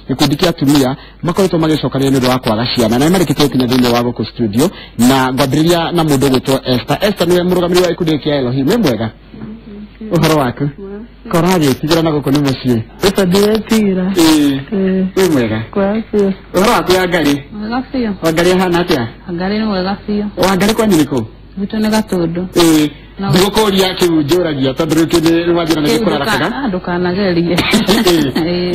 Gĩkundi kĩa atumia makoretwo magĩcokanĩrĩria nĩ ũndũ wa kwaga ciana na nĩmarĩkĩtie gũkinya thĩinĩ wa gũkũ studio na ngwambĩrĩria na mũndũ ũgwĩtwo Esther. Esther nĩwe mũrũgamĩrĩri wa gĩkundi gĩkĩ kĩa Elohim. Wĩ mwega? Ũhoro waku? Koragĩtigĩra na gũkũ nĩ mũciĩ. Ĩta ndiretigĩra. Ĩĩ. Wĩ mwega? Kwega biũ. Ũhoro waku ya Ngarĩ? Mwega biũ. Wangarĩ ahana atĩa? Ngarĩ nĩ mwega biũ. Wangarĩ kwanyu nĩ kũ? Gwitũ nĩ Gatũndũ. Ĩĩ. No. Ndigũkũria kĩu njũragia tondũ rĩu kĩ nĩ wanjĩra nĩ gĩkũrarakaga. Ndũkanagerie.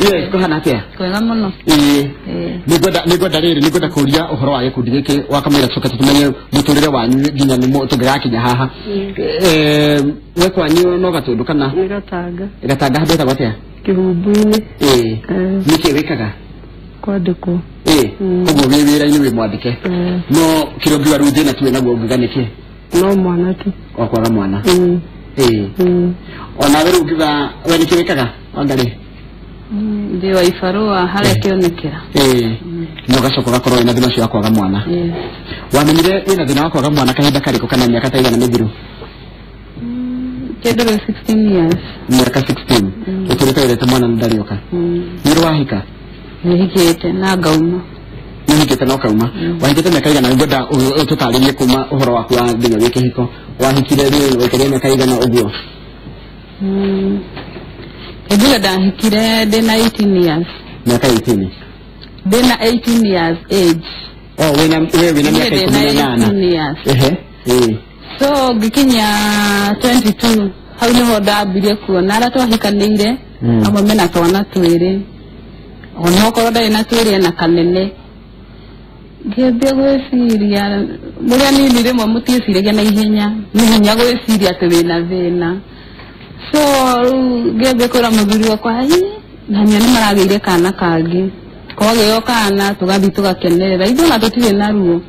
Yes, kũhana atĩa? Kwega mũno. Ĩĩ. Ĩĩ. Nĩngwenda rĩrĩ, nĩngwenda kũria ũhoro wa gĩkundi gĩkĩ wakamũira tũcoke tũmenye mũtũrĩre wanyu nginya tũngĩgakinya haha. We kwanyu no Gatũndũ kana? Nĩ Gatanga. Gatanga handũ hetagwo atĩa? Kĩhumbu-inĩ. Ĩĩ. Nĩkĩ wĩkaga? Kwandĩkwo. Ĩĩ. Ũguo wĩ wĩra-inĩ wĩ mwandĩke. No kĩrĩa ũngiuga rĩu thĩna tu wĩnaguo ũngiuga nĩkĩ? No mwana tu. Wa kwaga mwana. Ĩĩ. Onawe rĩu ũngiuga we nĩkĩ wĩkaga Wangarĩ? Ndĩ wa ibarũa harĩa kĩonekera. Ĩĩ. Na ũgacoka ũgakorwo wĩna thĩna ũcio wa kwaga mwana. Wamenyire wĩna thĩna wa kwaga mwana kahinda karĩkũ kana mĩaka ta igana mĩthiru? Kĩndũ rĩu 16 years. Mĩaka 16. Ũtũrĩte wĩrĩte mwana ndarĩ oka. Nĩ ũrĩ wahika? Nĩhikĩte na ngauma. Nĩhikĩte na ũkauma. Wahikĩte mĩaka igana, ngwenda ũtũtarĩrie kuma ũhoro waku wa nginya wĩ kĩhiko. Wahikire rĩ, waikarire mĩaka igana ũguo? Njuge ndahikire ndĩna 18 years. Mĩaka 18. Ndĩna 18 years age. Oh, wĩna we wĩna Niĩ mĩaka ndĩna 18. 18 years. Ehe. Ĩĩ. So ngĩkinya 22 hau nĩho ndambirie kuona arĩa twahikanĩire amwe mena twana twĩrĩ, ona okorwo ndarĩ na twĩrĩ ena kanene. Ngĩambia gwĩciria mũrĩ anini rĩmwe mũtiĩciragia na ihenya, nĩ hinya gwĩciria atĩ wĩna thĩna. So rĩu ngĩambia kwĩra mũthuri wakwa, "Ai, na nyua nĩ maragĩire kana kangĩ, kwagĩo kana tũgathiĩ tũgakenerera, ithuĩ ona tũtirĩ na ruo."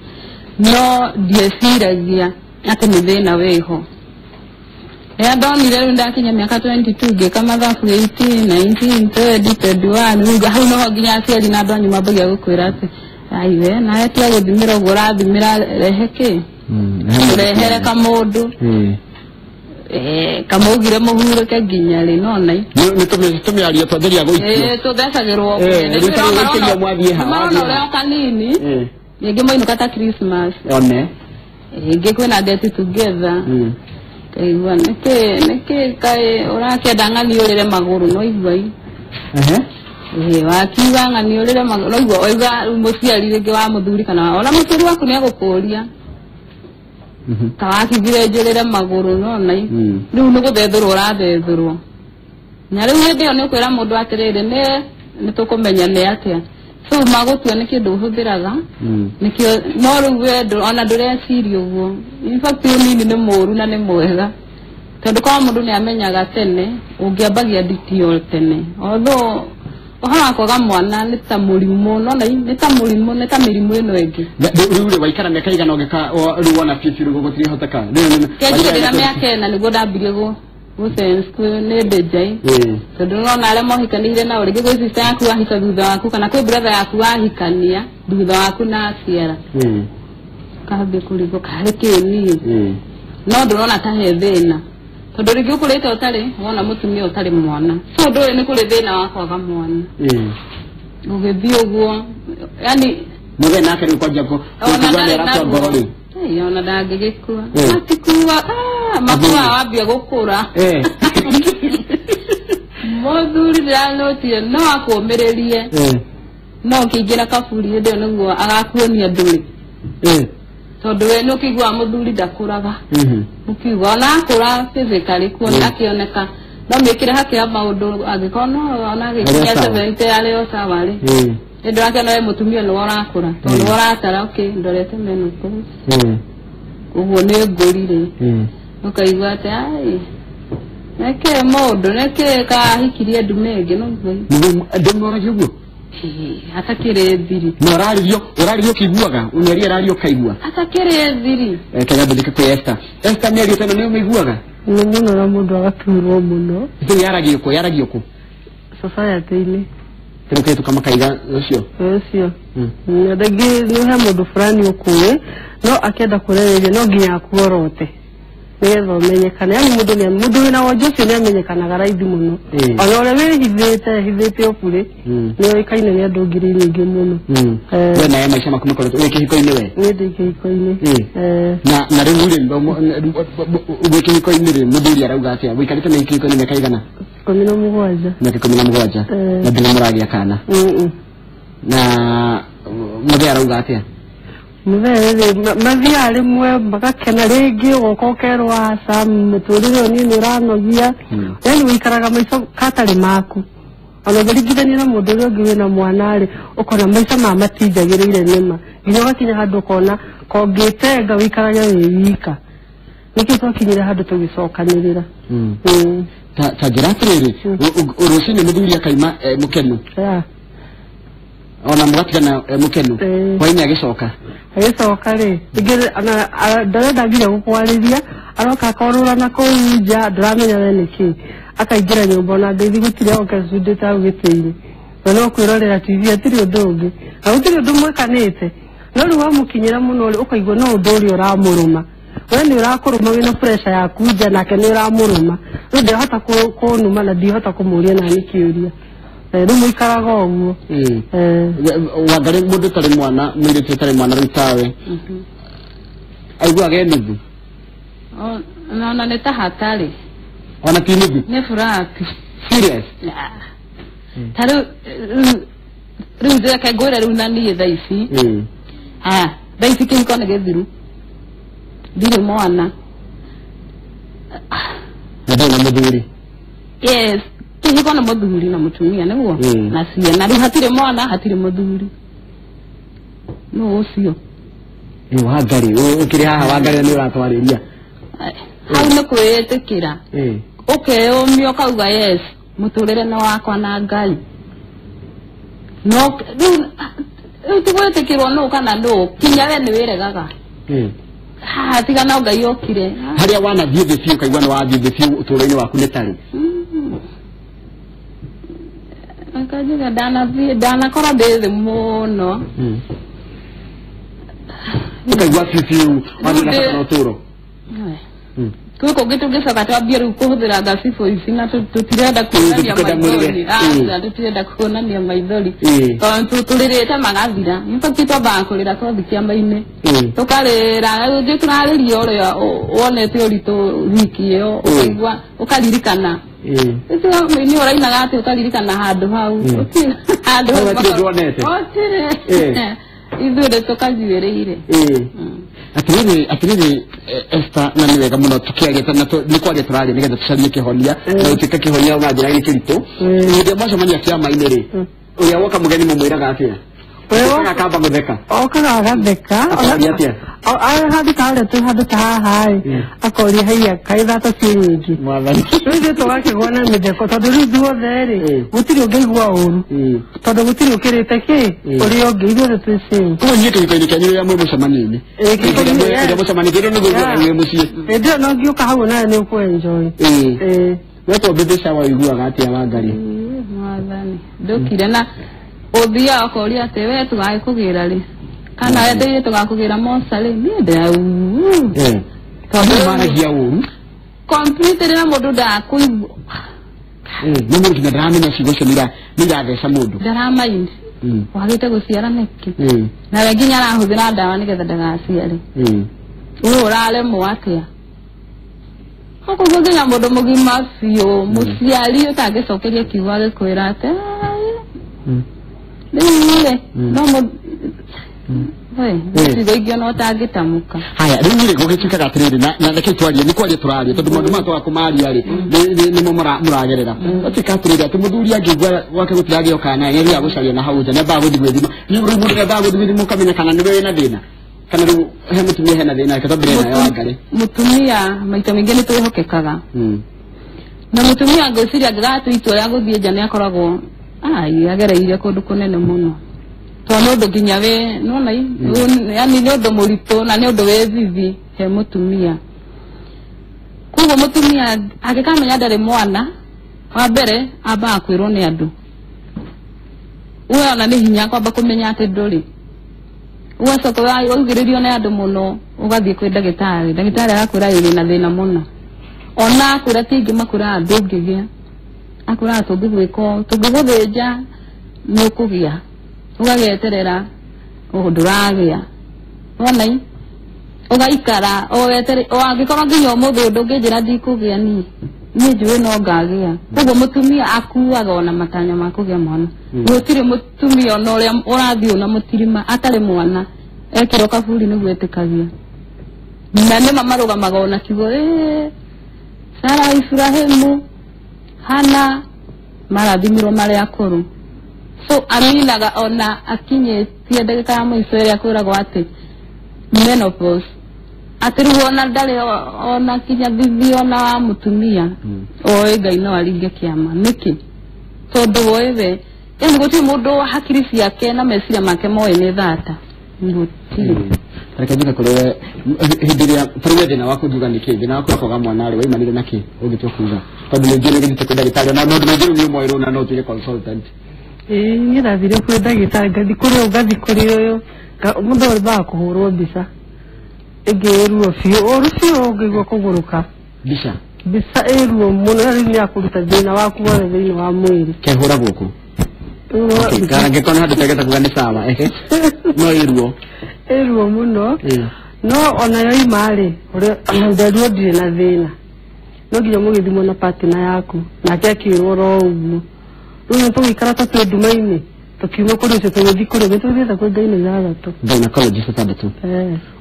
No ndieciragia atĩ nĩ thĩna wĩho. Rĩrĩa ndonire rĩu ndakinya mĩaka 22 ngĩka mathabu 18, 19, 20, 21, rĩu hau noho nginya aciari na andũ anyu mambagia gũkwĩra atĩ aiwe nawe tiga gũthimĩra ũguo ũrathimĩra, rehe kĩ ũrehere kamũndũ kamũgire mũhurũke nginya rĩ nona. Nĩ tũmĩario twanjagia gũikio. Tũthecagĩrwo. Rĩu ta gũikĩrio mwathiĩ ha, marona wathiĩ ha. ũrĩa o kanini rĩngĩ moinũka ta Christmas, One. Rĩngĩ kwĩna get together, kaigua nĩkĩ nĩkĩ kaĩ ũrakĩenda ng'ani ũrĩre magũrũ no igua i. Ehe. Ĩĩ, wakiuga ng'ani ũrĩre magũrũ no igua oiga mũciari rĩngĩ wa mũthuri kana ona mũciari waku nĩ egũkũria ta wakiugire njũrĩre magũrũ nona i. Rĩu nĩ gũthethũrwo ũrathethũrwo na rĩu hĩndĩ ĩyo nĩ ũkwĩra mũndũ atĩrĩrĩ nĩ tũkũmenya nĩ atĩa, so magũtua nĩ kĩndũ ũhũthĩraga nĩkĩo, no rĩu we ona ndũreciria ũguo. In fact ũnini nĩ mũũru na nĩ mwega tondũ korwo mũndũ nĩ amenyaga tene ũngĩambagia nditio tene, although ũhoro wa kwaga mwana nĩ ta mũrimũ nona nĩ ta mũrimũ, nĩ ta mĩrimũ ĩno ĩngĩ. Rĩu rĩ waikara mĩaka igana ũgĩka rĩu wona biũ biũ gũtirĩhoteka. Kenjire ndĩna mĩaka 4 nĩguo ndambirie gũ sense nĩ ndĩnjai, tondũ nĩwona arĩa mohikanĩire nao, rĩngĩ gwĩ sister yaku wahika thutha waku kana kwĩ brother yaku wahikania thutha waku na aciara, kambia kũrigwo karĩ kĩ niĩ, no ndũrona ta he thĩna tondũ rĩngĩ ũkũrĩte ũtarĩ wona mũtumia ũtarĩ mwana, so ndũĩ nĩ kũrĩ thĩna wa kwaga mwana. Ũgĩthiĩ ũguo yani Mũgĩ nake rĩu kwanjia ona kũigua nĩ ndarĩ arakua naguo. ngoro rĩu. Ĩĩ, ona ndangĩgĩkua. Atikua makua wambia gũkũra. Mũthuri ndĩranotire no akũmĩrĩrie, no ũkĩingĩra kaburi hĩndĩ ĩyo nĩguo agakuonia ndũrĩ, tondũ we nĩ ũkĩiguaga mũthuri ndakũraga. Ũkiuga ona akũra physically kuona akĩoneka no mĩkĩre hake ya maũndũ angĩkorwo no ona agĩkinya Arĩ o sawa. 70 arĩ o sawa rĩ, hĩndĩ wakĩona we mũtumia nĩwe ũrakũra tondũ nĩwe ũratara okay ndorete menopause ũguo nĩ ngũri rĩ, ũkaigua atĩ ai nĩkĩ mũndũ nĩkĩ kahikirie ndume ĩngĩ noguo. Ndĩmũragia ũguo. Atakĩrĩ thiri. Na ũrarĩrio ũkĩiguaga mĩario ĩrario ũkaigua. Atakĩrĩ thiri. Kega kwĩ Esther. Esther, mĩario teno nĩ ũmĩiguaga? Nĩ mũno na mũndũ agaturwo mũno. Rĩu yaragio kũ, yaragio kũ? Society-inĩ. Rĩu kĩhĩtũka makaiga ũcio. Ũcio rĩngĩ nĩ he mũndũ fulani ũkũĩ no akĩenda kũrereria no nginya akuorote. Nĩgetha ũmenyekane. Yaani mũndũ nĩ mũndũ wĩna wonje ũcio nĩ amenyekanaga raithi mũno. Ona ũrĩa wĩhithĩte hithĩte ũburĩ nĩ ũĩkaine nĩ andũ ngiri nyingĩ mũno. We nawe maica maku makoretwo wĩ kĩhiko-inĩ we? Niĩ ndĩ kĩhiko-inĩ. Na rĩu rĩ wĩ kĩhiko-inĩ rĩ mũthuri arauga atĩa? Wĩikarĩte na kĩhiko-inĩ mĩaka igana? 17. Mĩaka 17. Na ndĩrĩ mũragĩa kana? Na mũthee arauga atĩa? Mũthee rĩ mathiaga rĩmwe magakena rĩngĩ ũgoka ũkerwo aca mũtũrĩre ũyũ niĩ nĩ ũranogia. Yaani wĩikaraga maica katarĩ maku. Ona ũngĩringithania na mũndũ ũrĩa ũngĩ wĩna mwana rĩ ũkona maica maya matinjagĩrĩire nĩma. Nginya ũgakinya handũ ũkona kongĩtenga wĩikarage wĩ wika. Nĩkĩo twakinyire handũ tũgĩcokanĩrĩra. Ta njĩra atĩrĩrĩ rũcinĩ mũthuri akaima mũkenu. Ona mũgatigana mũkenu. Hwainĩ agĩcoka. Agĩcoka rĩ rĩngĩ ndarenda nginya gũkwarĩria aroka akorũra na kũu nja ndũramenya we nĩkĩ. Akaingĩra nyũmba ona ngeithi gũtirĩ oke acundĩte hau gĩtĩ-inĩ. We no kwĩrorera TV hatirĩ ũndũ ũngĩ. Na gũtirĩ ũndũ mwĩkanĩte. No rĩu wamũkinyĩra mũno rĩ ũkaigua no ũndũ ũrĩa ũramũrũma. We nĩ ũrakũrũma wĩna pressure yaku nja nake nĩ ũramũrũma. Rĩu ndahota kũnuma na ndihota kũmũria nani kĩũria. Rĩu mũikaraga ũguo. Wangarĩ mũndũ ũtarĩ mwana mũirĩtu ũtarĩ mwana rĩu tawe aiguaga e nuthu? Ona nĩ ta hatarĩ. Ona ti nuthu? Nĩ furati. Serious? Ta rĩu rĩu reke ngwĩre rĩu na niĩ thaa ici. Thaa ici kĩhiko nĩ gĩthiru. Ndirĩ mwana. Na ndũrĩ na mũthuri? Yes. Kĩhiko nĩ mũthuri na mũtumia nĩguo? Na ciana. Rĩu hatirĩ mwana hatirĩ mũthuri. Nũ ũcio? Wangarĩ ũkĩrĩ haha Wangarĩ nĩ ũratwarĩria. Hau nĩ kwĩĩtĩkĩra. Ũkeyũmia ũkauga yes mũtũrĩre nĩ wakwa na Ngai. No rĩu ti gwĩtĩkĩrwo nũ kana nũ kinya we nĩ wĩregaga. Haha tiga no Ngai okire. Harĩa wanathiĩ thĩ biũ ũkaigua nĩ wathiĩ thĩ biũ ũtũũro-inĩ waku nĩ tarĩ? Akanjuga ndanathiĩ ndanakorwo ndĩ thĩ mũno. Ũkaigua biũ biũ wathiĩ na bata na ũtũũro? Kwĩ kũngĩ tũngĩcoka twambie rĩu kũhũthĩra ngacibũ ici na tũtirenda kuonania maithori. Tũtirenda kuonania maithori. Tondũ tũrĩrĩte magathira. Nĩtũkĩ twambaga kũrĩra twathiĩ kĩama-inĩ. Tũkarĩra rĩngĩ tũrarĩria ũrĩa wonete ũritũ wiki ĩyo ũkaigua ũkaririkana. Ũcio mũini ũrainaga atĩ ũkaririkana handũ hau. Handũ hau hatirĩ ũndũ wonete? Gũtirĩ. Ithuĩ nĩ tũkajuĩrĩire. Atĩrĩrĩ Esther na nĩ wega mũno tũkĩaria na nĩ kwaria tũraria nĩgetha tũcarie kĩhonia na gũtuĩka kĩhonia na njĩra ĩrĩ kĩritũ. Hĩndĩ ĩrĩa mwacemania kĩama-inĩ rĩ ũrĩa woka mũgeni mũmwĩraga atĩa? Okaga akamba gũtheka. Okaga agatheka. Akoria atĩa? Handũ ta harĩa twĩ handũ ta haha ĩ akoria haiya kaĩ thata ciĩ nyingĩ. Mwathani. Rĩu ithuĩ tũgakĩgwa na mĩtheko tondũ rĩu ithuothe rĩ gũtirĩ ũngĩigua ũru tondũ gũtirĩ ũkĩrĩte kĩ ũrĩa ũngĩ ithuothe twĩ same. Koguo inyuĩ kĩhiko-inĩ kĩanyu rĩrĩa mwĩ mũcemanio-inĩ? Rĩrĩa mũcemanio kĩrĩa nĩ kũiguaga mwĩ mũciĩ. Hĩndĩ ĩyo no ngĩũka hau nawe nĩ ũkũ-enjoy. Wetwo baby shower ũiguaga atĩa Wangarĩ? Mwathani. Ndũkire na ũthiaga ũkoria atĩ we tũgagĩkũgĩra rĩ kana we ndĩire tũgakũgĩra mocarĩ niĩ ndĩrau. Tondũ maragia ũru. Completely na mũndũ ndakũigua. Nĩ mũndũ nginya ndaramenya ciugo icio nĩ iratheca mũndũ. Ndaramind. Wagĩte gũciara nĩkĩ? Nawe nginya arahũthĩra ndawa nĩgetha ndagaciare. Ũyũ ũraremwo atĩa? Ũkũigua nginya mũndũ mũgima biũ mũciari ũtangĩcokeria kiugo agĩkwĩra atĩ rĩu rĩ no ciugo ingĩ ona ũtangĩtamũka. Haya rĩu rĩ gũgĩtuĩkaga atĩrĩrĩ na reke twarie nĩ kwaria tũraria tondũ maũndũ maya twaga kũmaria rĩ nĩmo mũragerera. Gũtuĩka atĩrĩrĩ atĩ mũthuri angĩigua gwake gũtiragĩa kana nĩ athiaga gũcaria na hau nja nĩ ambaga gũthiĩ gwĩthima. Rĩu mũndũ nĩ ambaga gũthiĩ gwĩthima ũkamenya kana nĩwe wĩna thĩna kana rĩu he mũtumia hena thĩna reke twambĩrĩrie nawe Wangarĩ. Mũtumia maita maingĩ nĩ twĩhokekaga. Na mũtumia ngwĩciria angĩgatua itua rĩa gũthiĩ nja nĩ akoragwo agereire kũndũ kũnene mũno. Tondũ nĩ ũndũ nginya wĩ nĩwona yaani nĩ ũndũ mũritũ na nĩ ũndũ wĩ thithi he mũtumia. Koguo mũtumia angĩkamenya ndarĩ mwana wa mbere ambaga kwĩrwo nĩ andũ. We ona nĩ hinya kwamba kũmenya atĩ ndũrĩ. Ũgacoka waugĩrĩrio nĩ andũ mũno, ũgathiĩ kwĩ ndagĩtarĩ. Ndagĩtarĩ agakwĩra wĩ na thĩna mũno. Ona akwĩra ti aingĩ makwĩraga ndũngĩgĩa. Akwĩraga tũngĩgwĩka ũũ, tũngĩgũthĩnja nĩ ũkũgĩa. Ũgageterera ndũragĩa. Wona i? Ũgaikara o wetere o angĩkorwo nginya ũmũthĩ ũyũ ndũngĩnjĩra ndikũgĩa niĩ. Niĩ njũĩ no ngagĩa. Koguo mũtumia akuaga ona matanya ma kũgĩa mwana. Gũtirĩ mũtumia ona ũrĩa ũrathiĩ na mũtirima atarĩ mwana ekĩrwo kaburi nĩguo etĩkagia. Na nĩma marũgamaga ona kiugo Sara, Ibrahimu, Hana marathimirwo marĩ akũrũ. So aminaga ona akinyĩtie ndagĩka ya mũico ĩrĩa kwĩragwo atĩ menopause. Atĩ rĩu ona ndarĩ ona kinya thithi ona wa mũtumia oĩ Ngai no aringe kĩama. Nĩkĩ? Tondũ oĩ we yani gũtirĩ mũndũ hakiri ciake na meciria make moĩ nĩ thata. Gũtirĩ. Reke njuge kũrĩ we hĩndĩ ĩrĩa tarĩu we thĩna waku ngiuga nĩ kĩ thĩna waku wa kwaga mwana rĩ waimanire na kĩ ũngĩtua kuga tondũ nĩ njũĩ nĩ ũgĩthiĩte kwĩ ndagĩtarĩ ona maũndũ maingĩ rĩu nĩ ũmoĩ na no ũtuĩke consultant. Ĩĩ niĩ ndathire kwĩ ndagĩtarĩ ngathi kũrĩ ũyũ ngathi kũrĩ ũyũ mũndũ ambaga kũhũrwo mbica ĩngĩ ĩruo biũ ũru biũ ũngĩigua kũgũrũka mbica mbica ĩruo mũno na rĩu nĩ yakũruta thĩna waku wothe thĩinĩ wa mwĩrĩ. Kehũra gũkũ angĩkorwo nĩ handũ tegeta kuga nĩ sawa no ĩruo ĩruo mũno no ona yoima rĩ nderuo ndirĩ na thĩna no nginya mũgĩthimwo na partner yaku nake akĩrwo oro ũguo. Rĩu nĩ tũgĩikara ta twĩ nduma-inĩ tũkiuma kũrĩ ũcio tũgĩthiĩ kũrĩ ũngĩ tũthiĩte kwĩ ngai-inĩ ithathatũ. Gynecologist atandatũ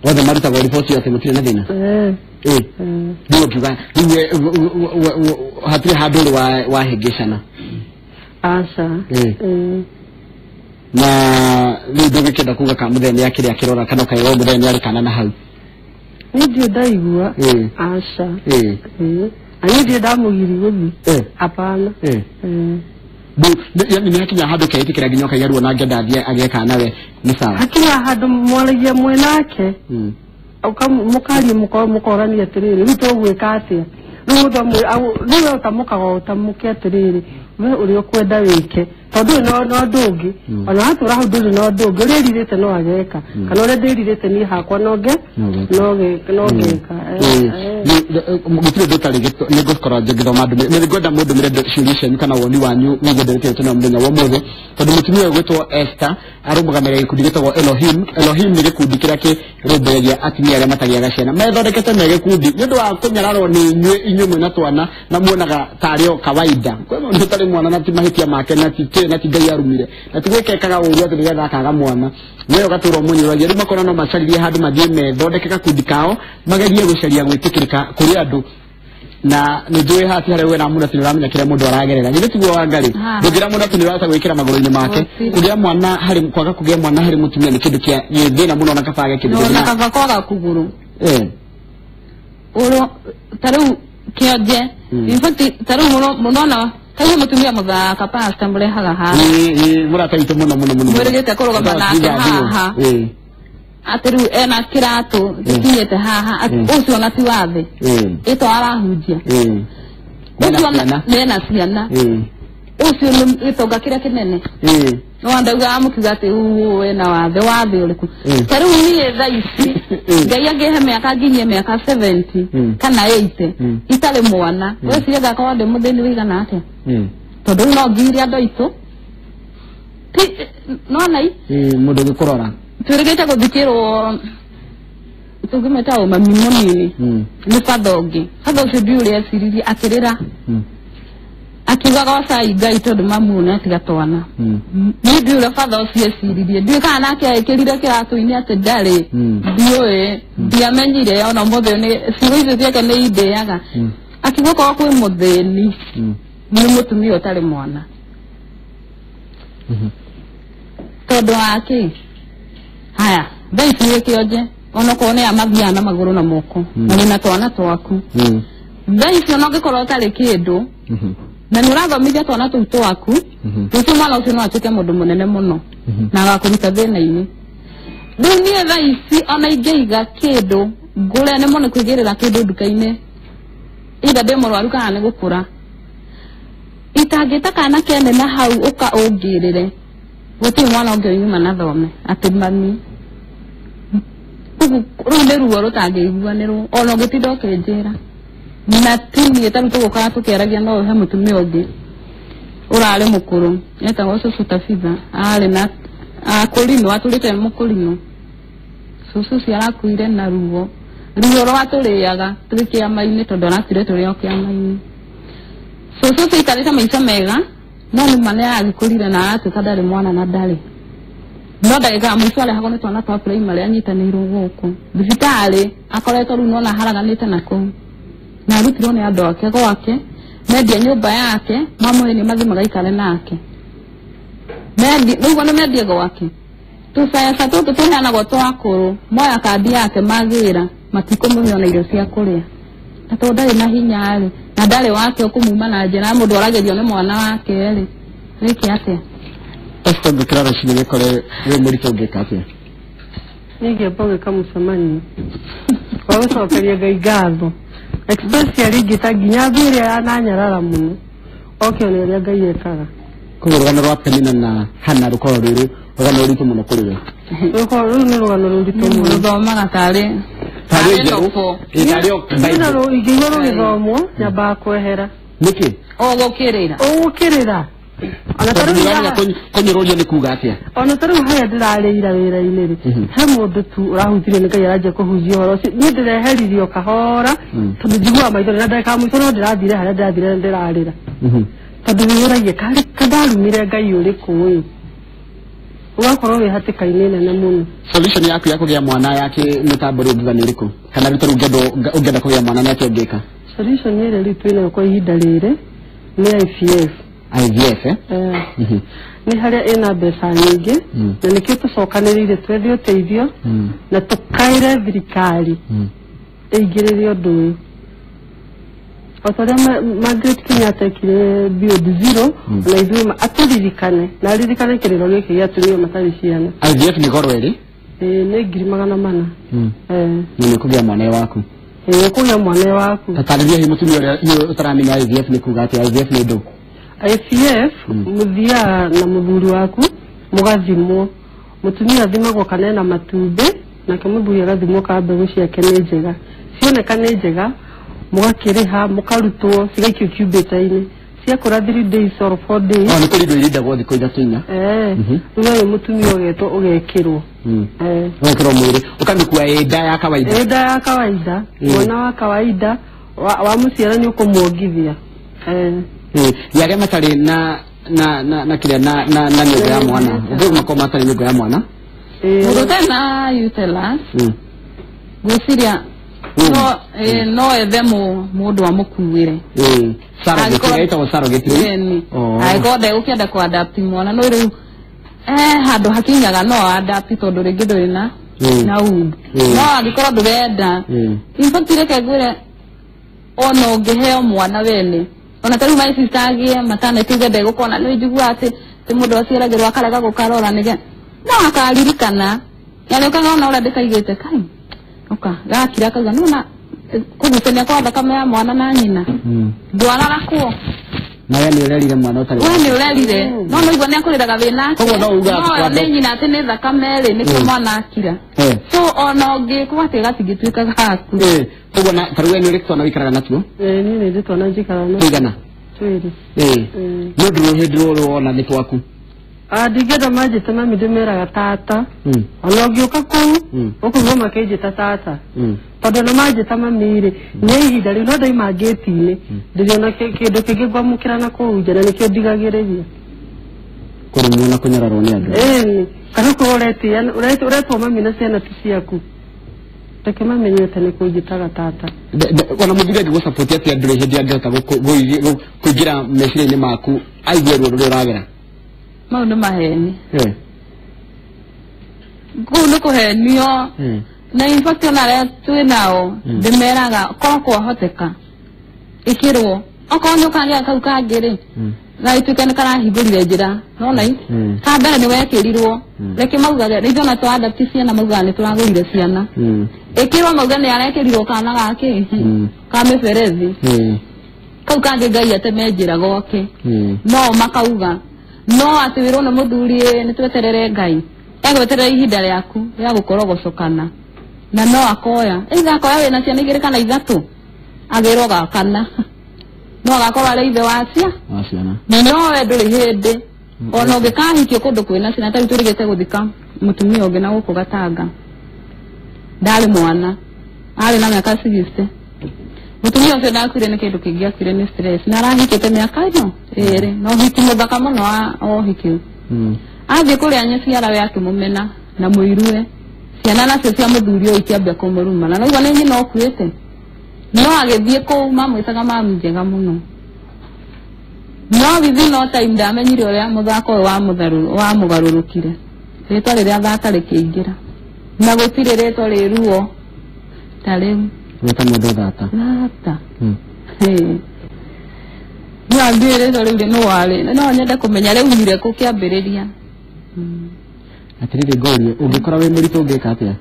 othe marutagwo riboti atĩ mũtirĩ na thĩna. Rĩu ũkiuga rĩu hatirĩ handũ ũrĩ wahĩngĩcana. Aca. Na rĩu ndũgĩkĩenda kuga ka mũthenya nĩ akĩrĩ akĩrora kana ũkaiga mũthenya nĩ arĩ kana na hau. Niĩ ndirĩ ndaigua. Aca. Na niĩ ndirĩ ndamũgiria gũthiĩ. Hapana. Yani nĩ hakinya handũ ũkeĩtĩkĩra nginya ũkaiga ruo na angĩenda athiĩ agĩe kana we nĩ sawa. Hakinya handũ mwaragia mwĩnake mũkaria mũkorania atĩrĩrĩ rĩu tũgwĩka atĩa rĩu rĩu we ũtamũkaga ũtamũke atĩrĩrĩ we ũrĩa ũkwenda wĩke tondũ ndũrĩ na ũndũ ũngĩ ona watũra hau ndũrĩ na ũndũ ũngĩ ũrĩa ĩrirĩte no ageka kana ũrĩa ndĩrirĩte niĩ hakwa no ngeka. Gũtirĩ ũndũ ũtarĩ nĩ ngũkorwo ngĩthoma ndũmĩrĩri nĩ ngwenda mũndũmĩre ciũria cianyu kana woni wanyu wĩgiĩ ndeereti ĩno mũthenya wa ũmũthĩ tondũ mũtumia ũyũ ũgwĩtwo Esther arũgamagĩrĩra gĩkundi gĩtagwo Elohim. Elohim nĩ gĩkundi kĩrĩa kĩrũmbũyagia atumia arĩa matagĩaga ciana methondekete me gĩkundi nĩ ũndũ wa kũnyararwo nĩ inyuĩ mwĩna twana na muonaga tarĩ o kawaida. Kwĩ mũndũ ũtarĩ mwana na ti mahĩtia make na ti kĩ na ti Ngai arumire na ti gwĩka ekaga ũru atĩ nĩgetha akaga mwana we ũgatũra ũmũnyũragia. Rĩu makona no macaririe handũ mathiĩ methondeke gakundi kao magerie gũcaria gwĩtĩkĩrĩka kũrĩ andũ na nĩ njũĩ haha ti harĩa we na mũndũ atĩ nĩ ũramenya kĩrĩa mũndũ aragerera githĩ tiguo Wangari ndũngĩra mũndũ atĩ nĩ ũrahota gwĩkĩra magũrũ-inĩ make kũgĩa mwana harĩ kwaga kũgĩa mwana harĩ mũtumia nĩ kĩndũ kĩa thĩna mũno na kaba age kĩndũ na kaba kwaga kũgũrũ ta rĩu kĩonje in fact ta rĩu mũno na kaigua mũtumia mũthaka pastor mũrehaga haha mũrata witũ mũno mũno mũno mwĩrĩgĩte kũrũgama nake haha atĩ rĩu ena kĩratũ gĩkinyĩte haha ũcio ona ti wa thĩ ĩto arahunjia ũcio mena ciana ũcio nĩ gĩtonga kĩrĩa kĩnene no ndaugaga mũkiuga atĩ wena wathe wathe ũrĩkũ ta rĩu niĩ thaa ici Ngai angĩhe mĩaka nginyie mĩaka 70 kana 80 itarĩ mwana weciria ngakorwo ndĩ mũthĩni wĩigana atĩa tondũ rĩu no nginyire andũ aitũ nona i mũndũ ũgĩkũrora twĩrĩgĩte gũthikĩrwo tũngĩmwĩta ũ mami mũnini nĩ batha ũngĩ batha ũcio ndiũ ũrĩa eciririe akĩrĩra akiuga gocai Ngai tondũ mamu nĩ atiga twana niĩ ndiũ ũrĩa batha ũcio eciririe ndiũĩ kana nake ekĩrire kĩratũ-inĩ atĩ ndarĩ ndiũĩ ndiamenyire ona ũmũthĩ nĩ ciugo icio ciake nĩ indĩaga akiuga korwo kwĩ mũthĩni nĩ mũtumia ũtarĩ mwana tondũ wa kĩ haya thaa ici wĩ kĩonje onokorwo nĩ amathiaga na magũrũ na moko na wĩna twana twaku thaa ici ona ũngĩkorwo ũtarĩ kĩndũ na nĩ ũrathomithia twana tũu twaku rũciũ mwana ũcio no atuĩke mũndũ mũnene mũno na agakũruta thĩna-inĩ. Rĩu niĩ thaa ici ona ingĩiga kĩndũ ngũre nĩ mũno kwĩgĩrĩra kĩndũ nduka-inĩ either ndĩ mũrwaru kana nĩ gũkũra itangĩta kana kene na hau ũka ũngĩrĩre gũtirĩ mwana ũngĩ ũnyuma na thome atĩ mami Rũu nĩ ruo rũtangĩiguanĩrwo ona ũngĩtinda ũkĩnjĩra na tinie ta rĩu tũgũkaga tũkĩaragia no he mũtumia ũngĩ ũrarĩ mũkũrũ etagwo cũcũ Tabitha arĩ na akũrinũ atũrĩte mũkũrinũ cũcũ ũcio arakuire na ruo ruo rwatũrĩaga twĩ kĩama-inĩ tondũ arakuire tũrĩ o kĩama-inĩ. Cũcũ ũcio aikarĩte maica mega no nĩ ma nĩ aragĩkũrire na aratuĩka ndarĩ mwana na ndarĩ no ndagĩka ya mũico arehagwo nĩ twana twa primary anyitanĩirwo gũkũ thibitarĩ akoretwo rĩu nona haraganĩte na kũu na arutirwo nĩ andũ ake gwake mendia nyũmba yake mamũhe mathi magaikare nake rĩu nĩ mendie gwake tũbeca tũtũ tũheanagwo twa akũrũ moya kandi yake magĩra matikũmũhe ona irio cia kũrĩa na tondũ ndarĩ na hinya rĩ na ndarĩ wake ũkũmuma na njĩra mũndũ aragĩrio nĩ mwana wake rĩ wĩke atĩa? Esther ngũkĩra rũcinĩ wĩkore wĩ mũritũ ũngĩka atĩa? Ningĩamba gwĩka mũcemanio wa gũcokeria Ngai ngatho especially ngĩta nginya thũ ĩrĩa yananyarara mũno oke one ũrĩa Ngai ekaga. Koguo rũgano rwa Penina na Hannah rũkoragwo rwĩ rũgano rũritũ mũno kũrĩ we. Rũkorwo rũu nĩ rũgano rũritũ mũno. Rũthomaga tarĩ tarĩ novel. Tarĩ o Bible. Ingĩigua rũgĩthomwo nyambaga kwehera. Nĩkĩ? Ũgũkĩrĩra. Ũgũkĩrĩra. Ona ta rĩu Kũnyũrũrio nĩ kuga atĩa? Ona ta rĩu harĩa ndĩrarĩira wĩra-inĩ rĩ, he mũndũ tu ũrahutirio nĩ Ngai aranjia kũhunjia ũhoro ũcio. Niĩ ndĩreheririo kahora tondũ njiguaga maithori na ndagĩka ya mũico no ndĩrathire harĩa ndĩrathire na ndĩrarĩra. Tondũ wĩyũragia karĩ kandarumire Ngai ũrĩkũ ũyũ? Ũgakorwo wĩ hatĩka-inĩ nene mũno. Solution yaku ya kũgĩa mwana ya kĩmĩtambo rĩu ũngiuga nĩ ĩrĩkũ? Kana rĩu ta rĩu ũngĩenda kũgĩa mwana nĩ atĩa ũngĩka? Solution ĩrĩa rĩu twĩnayo kwa ihinda rĩrĩ nĩ IVF. IVF eh? Nĩ harĩa ĩna mbeca nyingĩ na nĩkĩo tũcokanĩrĩire twethe ũteithio na tũkaĩre thirikari ĩingĩrĩre ũndũ ũyũ. O ta ũrĩa Margaret Kenyatta ekire Beyond Zero ona ithuĩ atũririkane na aririkane kĩrĩro gĩkĩ gĩa atumia matarĩ ciana. IVF nĩ goro ĩrĩ? Nĩ 400,000. Na nĩ ũkũgĩa mwana waku. Ũkũgĩa mwana waku. Tatarĩria hihi mũtumia ũrĩa ũtaramenya IVF nĩ kuga atĩa? IVF nĩ ndũ? IVF mũthiaga na mũthuri waku mũgathimwo. Mũtumia athimagwo kana ena matumbĩ nake mũthuri agathimwo kana mbegũ ciake nĩ njega. Cioneka nĩ njega mũgakĩrĩha mũkarutwo cigaikio incubator-inĩ ciakũra 3 days or 4 days. Nĩ kũrindwo irindagwo thikũ ithatũ inya. Rĩu ũyũ mũtumia ũgetwo ũgekĩrwo. Ũgekĩrwo mwĩrĩ ũkamĩkua ĩ nda ya kawaida. Ĩ nda ya kawaida mwana wa kawaida wa mũciara nĩ ũkũmuongithia. Ya arĩa matarĩ na na na na kĩrĩa na na na nyũngũ ya mwana ũngĩ makorwo matarĩ nyũngũ ya mwana mũndũ ũtarĩ na uterus ngwĩciria no ethe mũndũ amũkuĩre. Ĩtagwo surrogate rĩu. Angĩkorwo ndegũkĩenda kũ-adapt mwana no rĩu handũ hakinyaga no adapt tondũ rĩngĩ ndũrĩ na na womb no angĩkorwo ndũrenda in fact reke ngwĩre ona ũngĩheo mwana wene ona ta rĩu my sister agĩe matana tuge ndegũkona nĩ njiguaga atĩ ti mũndũ aciaragĩrwo akarega gũkarora nĩge no akaririkana yani ũkaga ona ũrĩa ndĩkaigĩte kai ũka gakira akauga nĩwona kũgucania kwa thakame ya mwana na nyina ndwararakwo na we nĩ ũrerire mwana ũtarĩ we nĩ ũrerire no no igua nĩ akũrĩraga wĩ nake koguo no uga no nĩ nyina atĩ nĩ thakame rĩ nĩkĩo mwana akira so ona ũngĩkwo atĩ gatingĩtuĩka gaku. Koguo na ta rĩu we nĩ ũrĩ twana wĩikaraga natuo? Niĩ nĩ ndĩ twana njikaraga natuo. Tũigana? Twĩrĩ. Nĩ ũndũ hĩndĩ rũrũ wona nĩ twaku? Ndingĩenda manjĩte mami ndĩmeraga tata. Ona ũngĩũka kũu ũkũigua makĩnjĩta tata. Tondũ ona manjĩta mami rĩ nĩ ihinda rĩu no ndaima ngĩti-inĩ ndĩrĩona kĩndũ kĩngĩ ngwamũkĩra na kũu nja na nĩkĩo ndigagĩrĩria. Kũrumwo na kũnyararwo nĩ andũ. Kana ũkorwo ũretwo mami na ciana ti ciaku. Reke mamenye atĩ nĩ kũnjĩtaga tata. Ona mũthuri angĩgũ-support atĩa ndũrĩ hĩndĩ angĩhota kũingĩra meciria-inĩ maku aigue ruo rũrĩa ũragera? Mau nĩ maheni. Kũu nĩ kũhenio na in fact ona arĩa twĩ nao ndĩmeraga korwo kwahoteka ĩkĩrwo okorwo nĩ ũkagĩa kau kangĩ rĩ na ituĩke nĩ karahingũrire njĩra nona i ka mbere nĩ wekĩrirwo reke maugage rĩngĩ ona twa adapt ciana maugaga nĩ tũragũrire ciana ĩkĩrwo mauge nĩ arekĩrirwo kana gakĩ ka mĩberethi kau kangĩ Ngai ateme njĩra gwake no makauga no atĩ wĩrwo nĩ mũthuri nĩ tweterere Ngai egweterera ihinda rĩaku rĩa gũkorogocokana Na no akoya either akoya wĩna ciana igĩrĩ kana ithatũ agĩrwo gakana no agakorwo arĩ ithe wa ciana no we ndũrĩ hĩndĩ ona ũngĩkahikio kũndũ kwĩna ciana ta rĩu tũrĩgĩte gũthika mũtumia ũngĩ na gũkũ Gatanga ndarĩ mwana arĩ na mĩaka 60 mũtumia ũcio ndakuire nĩ kĩndũ kĩngĩ akuire nĩ stress na arahikĩte mĩaka ĩno ĩrĩ na ũhiki mũthaka mũno wa ũhiki athiĩ kũrĩa nyaciarawe akĩmũmena na mũiruwe ciana nacio cia mũthuri ũyũ ikĩambia kũmũruma na naigua nĩ nyina ũkuĩte no agĩthiĩ kũu mamwĩtaga mami njega mũno no within no time ndamenyire ũrĩa mũthako ũyũ wamũgarũrũkire rĩtwa rĩrĩa thata rĩkĩingĩra na gũtirĩ rĩtwa rĩ ruo ta rĩu gwĩta mũndũ thata thata no ndiũĩ rĩtwa rĩu nĩ warĩ no nyende kũmenya rĩaumire kũ kĩambĩrĩria. Atĩrĩrĩ ngũrie ũngĩkora wĩ mũritũ ũngĩka atĩa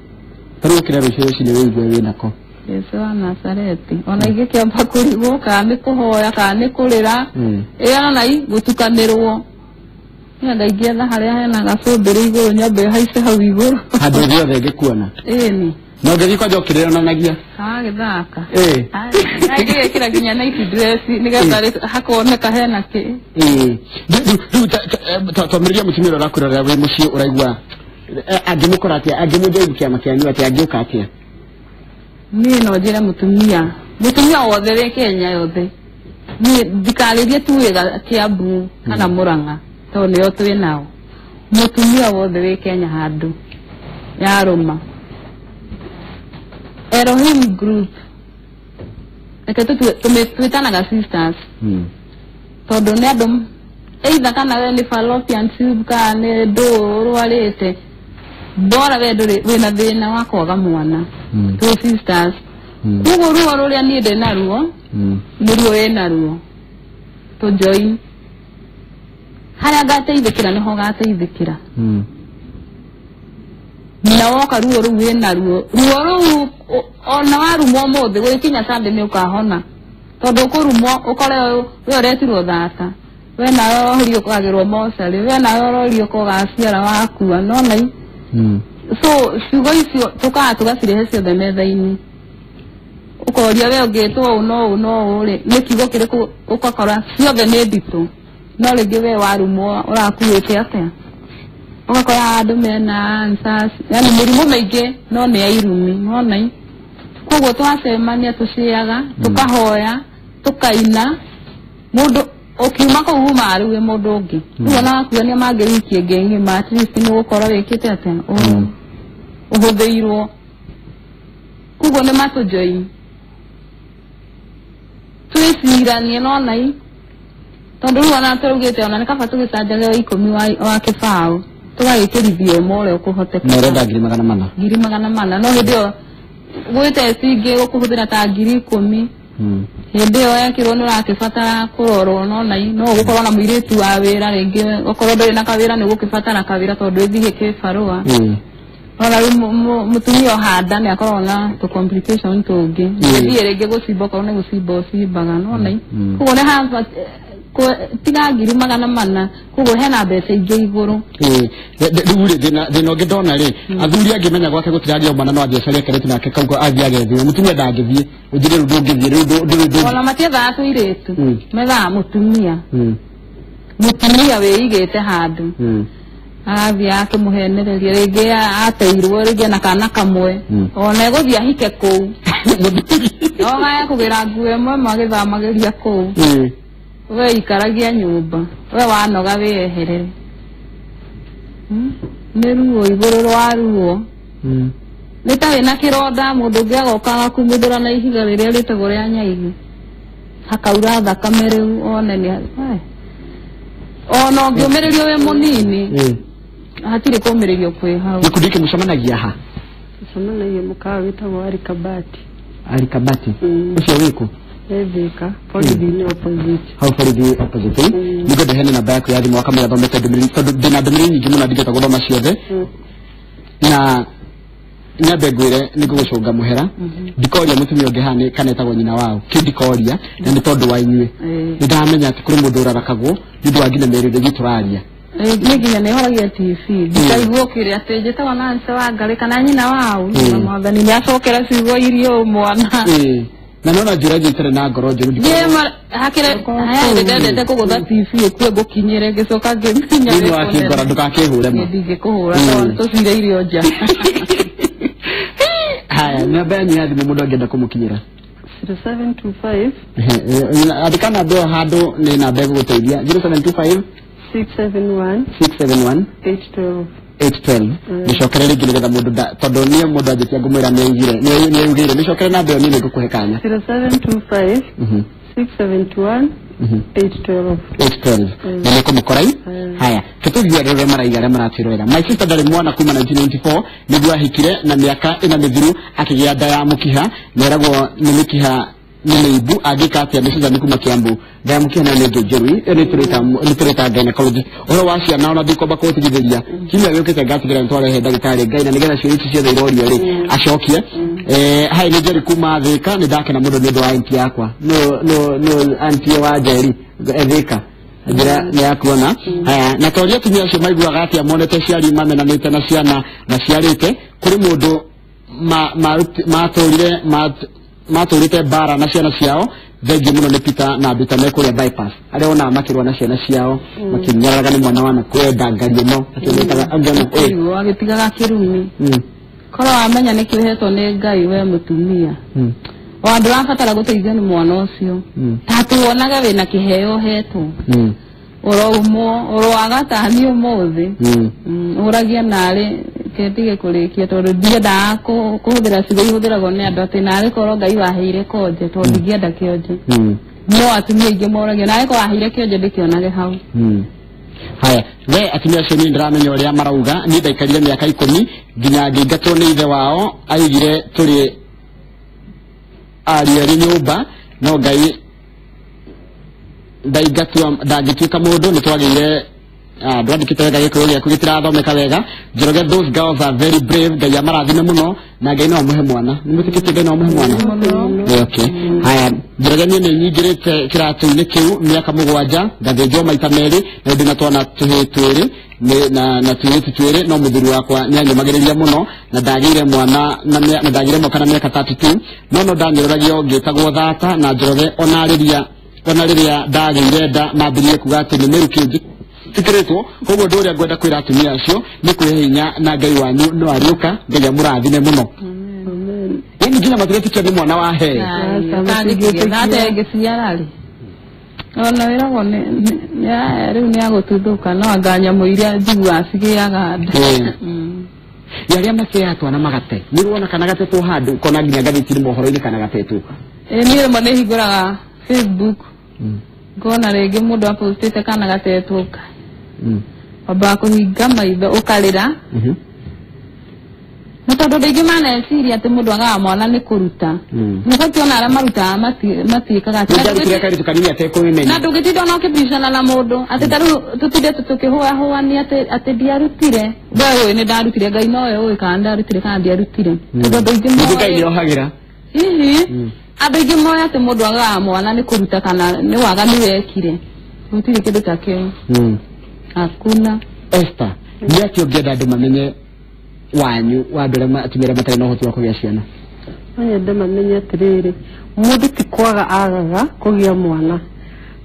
ta rĩu ũkĩra rũciũ rũcinĩ wĩigue wĩ nako Jesu wa Nazareti ona ingĩkĩamba kũrigwo kana nĩ kũhoya kana nĩ kũrĩra ĩyo ona gũtukanĩrwo nyenda ingĩetha harĩa hena gacũmbĩrĩ igũrũ nyambe haice hau igũrũ handũ guothe ngĩkuona ĩni na ũngĩthiĩ kwanja ũkĩrĩonanagia gagĩthaka ngĩgĩkĩra nginya night dress nĩgetha hakoneka hena kĩ rĩu twambĩrĩria mũtumia ũrĩa ũrakwĩrorera wĩ mũciĩ ũraigua angĩmũkora atĩa angĩmũjoin kĩama kĩanyu atĩa angĩũka atĩa? Niĩ no njĩre mũtumia wothe wĩ Kenya yothe niĩ ndikarĩrie tu wĩ Kiambu kana Murang'a tondũ nĩo twĩ nao mũtumia wothe wĩ Kenya handũ yarũma Elohim group reke twĩtanaga sisters tondũ nĩ andũ either kana we nĩ fallopian tube kana nĩ ndũ ũrwarĩte bora we ndũrĩ wĩna thĩna wa kwaga mwana twĩ sisters koguo ruo rũrĩa niĩ ndĩ naruo nĩ ruo wĩ naruo tũjoin harĩa ngateithĩkĩra nĩho ũgateithĩkĩra na woka ruo rũu wĩ naruo ruo rũu ona warumwo ũmũthĩ gũgĩkinya Sunday nĩ ũkahona tondũ ũkũrumwo ũkore we ũretirwo thata we nawe wohorio ũkagĩrwo mocarĩ we nawe ũrorio ũgaciara wakua nona so ciugo icio tũkaga tũgacirehe ciothe metha-inĩ ũkoria we ũngĩtwo ũũ no ũũ no ũũ rĩ nĩ kiugo kĩrĩkũ ũgakora ciothe nĩ nditũ no rĩngĩ we warumwo ũrakuĩte atĩa ũgakora andũ mena answers yani mĩrimũ mĩingĩ no nĩ ya irumi nona koguo twacemania tũciaga tũkahoya tũkaina mũndũ ũkiuma kũu umaga rĩu wĩ mũndũ ũngĩ rĩu ona wakuonia mangĩ wiki ĩngĩ ng'ima at least nĩ ũgũkorwo wĩkĩte atĩa ũhũthĩirwo koguo nĩ matũjoin twĩciranie nona tondũ rĩu ona tũraugĩte ona nĩ kaba tũgĩcanjage 10 wa kĩbaũ tũgagĩkĩrithio ũmwe ũrĩa ũkũhoteka na ũrenda 400,000 400,000 no hĩndĩ ĩyo gwĩ test ingĩ ũkũhũthĩra ta 10,000 hĩndĩ ĩyo yekĩrwo nĩ ũrakĩbatara kũrorwo nona no ũgũkorwo na mũirĩtu wa wĩra rĩngĩ okorwo ndũrĩ na kawĩra nĩ ũgũkĩbatara kawĩra tondũ ĩthiĩ kĩbarũa ona rĩu mũtumia ũhanda nĩ akoragwo na tũ complication tũngĩ ĩthiĩ rĩngĩ gũcimba okorwo nĩ gũcimba ũcimbaga nona koguo nĩ haba tiga 400,000 koguo hena mbeca ingĩ igũrũ rĩu rĩ thĩna ũngĩ ndona rĩ athuri angĩmenya gwake gũtiragĩa mwana no athiĩ acarie kairĩtu nake kau athiĩ agethiĩ mũtumia ndangĩthiĩ ũnjĩre rĩu ndũngĩthiĩ rĩu ona matiethaga tũirĩtu methaga mũtumia mũtumia wĩigĩte handũ agathiĩ akĩmũhenereria rĩngĩ ateirwo rĩngĩ na kana kamwe ona egũthiĩ ahike kũu no kũgĩra nguo ĩmwe magĩthamagĩria kũu we ikaragia nyũmba we wanoga wĩyeherere nĩ ruo igũrũ rwa ruo nĩ ta wĩna kĩronda mũndũ ũngĩ agoka agakumũthũra na ihiga rĩrĩa rĩtagwo rĩa nyaigĩ hakaura thakame rĩu one nĩ ona ũngĩũmĩrĩrio wĩ mũnini hatirĩ kũũmĩrĩrio kwĩ hau. Gĩkundi gĩkĩ mũcemanagia ha? Tũcemanagia mũkawa wĩtagwo Arikabati. Arikabati ũcio wĩkũ? Thika borithi-inĩ opposite. Hau borithi opposite. Nĩngwenda heane namba yaku ya thimũ wakamũira thomete ndũmĩrĩri tondũ ndĩna ndũmĩrĩri nyingĩ mũno ndingĩhota gũthoma ciothe na nyambe ngwĩre nĩ ngũgũcũnga mũhera ndikoria mũtumia ũngĩ haha kana etagwo nyina wao kĩu ndikoria na nĩ tondũ wa inyuĩ nĩ ndamenya atĩ kũrĩ mũndũ ũrarakagwo nĩ ũndũ wa nginya mĩrĩre ĩngĩ tũraria Nĩ nginya nĩ horagia TV ndikaigua kĩrĩa atĩ njĩtagwo Nancy Wangari kana nyina wao na mwathani nĩ acokera ciugo irio mwana. Na nona njĩra njĩtare na ngoro njũru. Niĩ hakĩrĩ haya ndendete kũgũtha TV ĩkue ngũkinyĩre ngĩcoka ngĩmenya nĩ wakĩngora ndũgakĩhũre ma. Ndingĩkũhũra tondũ tũcire irio nja. Haya, namba yanyu ya thimũ mũndũ angĩenda kũmũkinyĩra. 0725 Andĩka namba ĩyo handũ nĩ namba ĩgũgũteithia. 0725 671 671 812. 812. Mĩcokere rĩngĩ nĩgetha mũndũ tondũ niĩ mũndũ anjĩtia ngũmwĩra nĩaugĩire mĩcokere namba ĩyo niĩ nĩngũkũhe kanya. 0725 671 812. 812. Na nĩkũmũkorai. Haya, tũtũthiĩ andũ arĩa maraiga arĩa maratwĩrorera. My sister ndarĩ mwana kuma 1994 nĩguo ahikire na mĩaka ĩna mĩthiru akĩgĩa nda ya mũkiha neragwo nĩ mĩkiha nĩ mĩimbu angĩka atĩa. Nĩ Susan kuma Kiambu. Nda ya mũkiha nayo nĩ ĩngĩ njũru ĩyo nĩ tũrĩta gynecologist ũhoro wa ciana ona ndikwamba kũũtigithĩria kiumia gĩũkĩte ngatigĩra nĩtwarehe ndagĩtarĩ Ngai na nĩgetha ciũria ici ciothe irorio rĩ acokie. Hai nĩ Njeri kuma Thĩka nĩ ndakena mũno nĩ ũndũ wa auntie yakwa no auntie wa Njeri Thĩka njĩra nĩ yakuona. Haya, na toria atumia acio maiguaga atĩa monete ciari mamenanĩte na ciana maciarĩte kũrĩ mũndũ matũrĩte mbara na ciana ciao. Thengiũ mũno nĩ Peter na Mbita me kũrĩa bypass arĩa onaga makĩrũa na ciana ciao makĩnyararaga nĩ mwana wana kwenda ngari ĩno akĩmwĩtaga angĩona agĩtigaga kĩrumi. Korwo wamenya nĩ kĩhetwo nĩ Ngai we mũtumia o andũ rabatara gũteithio nĩ mwana ũcio ta tuonaga wĩna kĩheo ũhetwo ũroumwo ũroaga tani ũmũthĩ ũragia narĩ kendige kũrĩkia tondũ ndiendaga kũhũthĩra ciugo ihũthĩragwo nĩ andũ atĩ narĩ korwo Ngai waheire konje tondũ ndingĩenda kĩonje. No atumia aingĩ moragia narĩ korwo waheire kĩonje ndĩkĩonage hau. Haya, we atumia acio niĩ ndĩramenya ũrĩa marauga. Niĩ ndaikarire mĩaka 10 nginya ngĩingatwo nĩ ithe wao aigire tũrĩ ariũ erĩ nyũmba no Ngai ndangĩtuĩka mũndũ nĩ twagĩire ndwandĩkĩte wega gĩkũyũ gĩaku gĩtirathomeka wega. Njoroge, those girls are very brave. Ngai amarathime mũno na Ngai no amũhe mwana. Nĩ mwĩtĩkĩtie Ngai no amũhe mwana? Okay. Haya, Njoroge niĩ nĩ nyingĩrĩte kĩratũ-inĩ kĩu mĩaka 7 ngathĩnjwo maita 2 na ndĩ na twana tũhĩĩ twĩrĩ na tũirĩtu twĩrĩ no mũthuri wakwa nĩ anyũmagĩrĩria mũno na ndagĩire mwana na ndagĩire mwaka na mĩaka 32 no ndanyũrũragio ngĩtagwo thata na Njoroge ona rĩrĩa ndagĩire nda mambĩrĩrie kuga atĩ nĩ mĩrukĩ njĩkĩrĩtwo. Koguo ũndũ ũrĩa ngwenda kwĩra atumia acio nĩ kwĩhe hinya na Ngai wanyu no arĩũka. Ngai amũrathime mũno. Yaani nginya matiretĩkia nĩ mwana wa he ngĩciara rĩ ona wĩragwo rĩu nĩ agũtuthũka no anga nyamũ iria njiguaga cigĩaga nda. Nĩ arĩa maceaga twana magate nĩ ũrona kana gatetwo handũ ũkona nginya ngathĩti-inĩ mohoro-inĩ kana gatetwo. Niĩ rĩmwe nĩ hingũraga Facebook ngona rĩngĩ mũndũ apostĩte kana gatetwo wambaga kũhinga maitho ũkarĩra nĩ tondũ andũ aingĩ maneciria atĩ mũndũ agaga mwana nĩ kũruta. Nĩbatiĩ ona arĩa marutaga matiĩkaga atĩ na ndũngĩtinda ona ũkĩbicana na mũndũ atĩ ta rĩu tũtinde tũkĩhũahũania atĩ ndiarutire we ũĩ nĩ ndarutire Ngai nowe ũĩ kana ndarutire kana ndiarutire tondũ andũ aingĩ moĩ Ngai nĩohagĩra. Hihi andũ aingĩ moĩ atĩ mũndũ agaga mwana nĩ kũruta kana nĩ waganu wekire. Gũtirĩ kĩndũ ta kĩu. Hakuna. Esther, nĩ atĩa ũngĩenda andũ mamenye wanyu wa andũ arĩa atumia arĩa matarĩ na ũhoti wa kũgĩa ciana? No nyende mamenye atĩrĩrĩ, mũndũ ti kwaga agaga kũgĩa mwana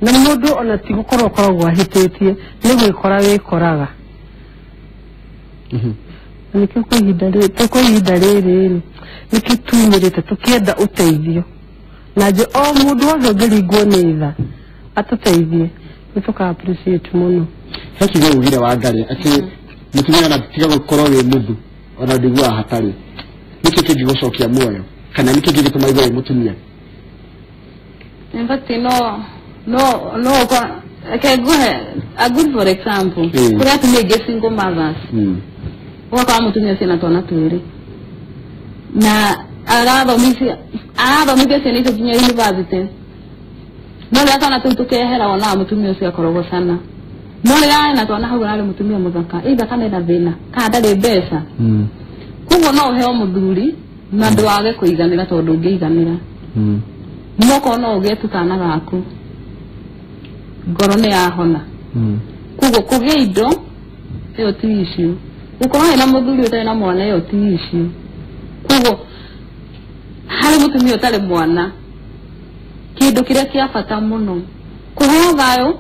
na mũndũ ona ti gũkorwo ũkoragwo ahĩtĩtie nĩ gwĩkora wĩkoraga. Nĩkĩo kwa ihinda rĩrĩ nĩkĩo tumĩrĩte tũkĩenda ũteithio na nje o mũndũ wothe ũngĩringwo nĩ tha atũteithie nĩ tũka appreciate mũno. He kiugo ugire wa Ngai atĩ mũtumia ona tiga gũkorwo wĩ mũthu ona ndiguaga hatarĩ nĩkĩ kĩngĩgũcokia muoyo kana nĩkĩ kĩngĩtũma igue wĩ mũtumia? In fact, no okay, go ahead. A good for example kũrĩa atumia aingĩ single mothers ũgakora mũtumia ũcio ena twana twĩrĩ na arathomithia ciana icio nginya university no rĩrĩa twana tũu tũkehera wonaga mũtumia ũcio akoragwo sana no rĩrĩa ena twana hau ararĩ mũtumia mũthaka either kana ena thĩna kana ndarĩ mbeca koguo no ũheo mũthuri na ndwage kũiganĩra tondũ ndũngĩiganĩra no korwo no ũgĩe tu kana gaku ngoro nĩ yahona Koguo kũgĩa indo ĩyo ti issue, gũkorwo wĩna mũthuri ũtarĩ na mwana ĩyo ti issue. Koguo harĩ mũtumia ũtarĩ mwana, kĩndũ kĩrĩa kĩa bata mũno kũheo thayũ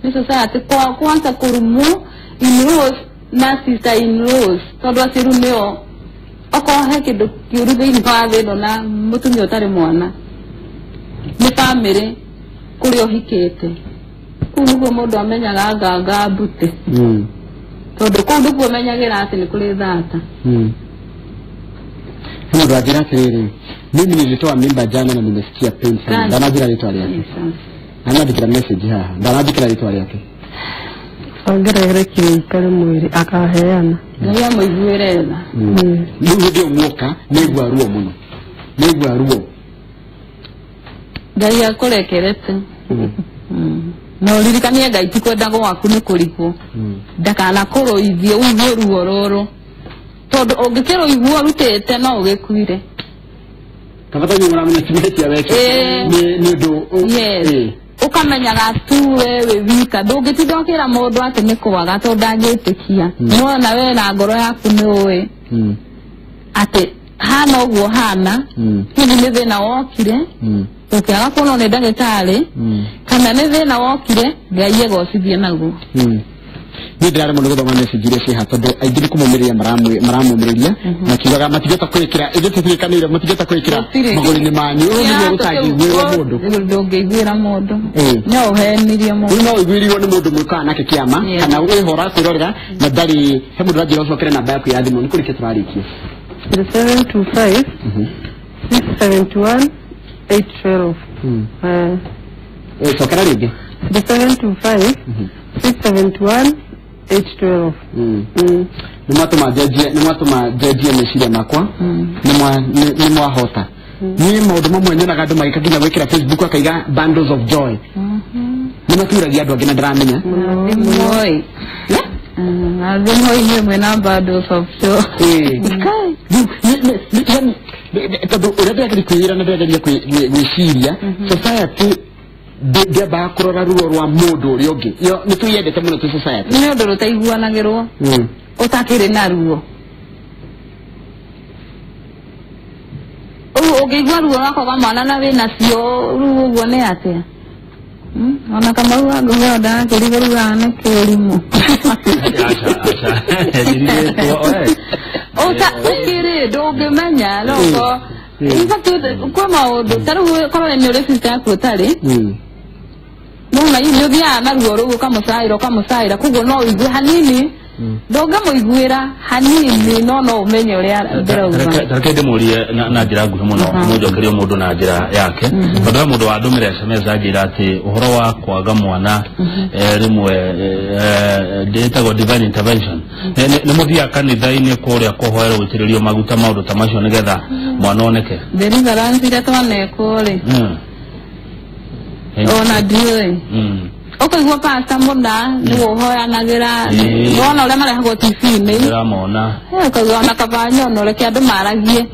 nĩ society, kwanza kũrumwo in-laws na sister in-laws, tondũ aciru nĩo okorwo he kĩndũ kĩũru thĩinĩ wa thĩ ĩno na mũtumia ũtarĩ mwana nĩ bamĩrĩ kũrĩa ũhikĩte. Kũu nĩkuo mũndũ amenyaga nganga mbute, tondũ kũu nĩkuo ũmenyagĩra atĩ nĩ kũrĩ thata. He mũndũ anjĩra atĩrĩrĩ, mimi nilitoa mimba jana na nimesikia pain sana. Ndananjĩra rĩtwa rĩake, anandĩkĩra message haha, ndanandĩkĩra rĩtwa rĩake. Ongerere kĩrĩikare mwĩrĩ akaheana. Ngai amũiguĩre tha. Rĩu hĩndĩ ĩyo muoka nĩigua ruo mũno, nĩigua ruo. Ngai akũrekerete na ũririkanie Ngai ti kwenda gwaku nĩ kũrigwo, ndakanakũrũithie ũigue ruo rũrũ, tondũ ũngĩkĩrũigua ũrutĩte no ũgĩkuire. Kabata nĩ ũramenya ti weke nĩ ũndũ. Yes, ũkamenyaga tu we wĩ wika, ndũngĩtinda ũkĩra mũndũ atĩ nĩ kwaga, tondũ ndangĩtĩkia. No na we na ngoro yaku nĩ ũĩ atĩ hana ũguo hana, hihi nĩ thĩna wokire ũkĩaga kuonwo nĩ ndagĩtarĩ, kana nĩ thĩna wokire Ngai egocithie naguo. Niĩ ndĩraremwo nĩ gũthoma message iria ciĩ haha, tondũ aingĩ nĩ kũmũmĩrĩria maramũmĩrĩria makiugaga matingĩhota kwĩkĩra, ithuĩ tũtirĩkanĩire, matingĩhota kwĩkĩra magũrũ-inĩ manyu. Ũyũ nĩ ũtangĩiguĩrwo mũndũ. Ndũngĩiguĩra mũndũ, no ũhenirie mũndũ. Rĩu no ũiguĩrĩirwo nĩ mũndũ mwĩkaga nake kĩama, kana wĩhora kwĩrorera na ndarĩ he mũndũ ũranjĩra ũcokere namba yaku ya thimũ. Nĩ kũrĩkia tũrarĩkia. 0725 671 812. Cokera rĩngĩ. 0725 671 812. Nĩ mwatũma njenjie meciria makwa, nĩ mwahota. Niĩ maũndũ mamwe nyonaga andũ magĩka nginya gwĩkĩra Facebook akaiga bundles of joy, nĩ maturagia andũ angĩ na ndaramenya. Thimũ na thimũ inyuĩ mwĩna bundles of joy. Tondũ ũrĩa ndĩrageria kwĩra na ndĩrageria gwĩciria, society ndĩambaga kũrora ruo rwa mũndũ ũrĩa ũngĩ. Ĩyo nĩ tũyendete mũno twĩ society. Nĩ ũndũ rũtaiguanagĩrwo ũtakĩrĩ na ruo. Ũguo ũngĩigua ruo rwa kwaga mwana na wĩna cio rĩu ũguo nĩ atĩa? Ona Kamau angũheo ndakĩrigwo rĩu haha nĩ kĩũrimũ. Aca, aca, njirigĩtwo Ũta ũkĩrĩ ndũngĩmenya noko. In fact kwĩ maũndũ ta rĩu korwo nĩ ũrĩ sister yaku ũtarĩ nona nĩ ũthiaga na ruo rũu ũkamũcaĩra ũkamũcaĩra, koguo no ũigue hanini, ndũngĩmũiguĩra hanini, no no ũmenye ũrĩa ndĩrauga. Tareke ndĩmũrie na njĩra nguhĩ mũno, mũnjokerie mũndũ na njĩra yake, tondũ he mũndũ wandũmĩra SMS anjĩra atĩ ũhoro wa kwaga mwana rĩmwe ĩtagwo divine intervention. Nĩ mũthiaga kanitha-inĩ kũrĩa kũhoerwo, gũitĩrĩrio maguta, maũndũ ta macio nĩgetha mwana oneke? Deliverance iria twanekwo rĩ, ona ndiũĩ. Ũkaigua pastor mũna nĩwe ũhoyanagĩra, wona ũrĩa marehagwo TV-inĩ. Ndĩramona. Ũkaigua ona kaba nyono, reke andũ maragie.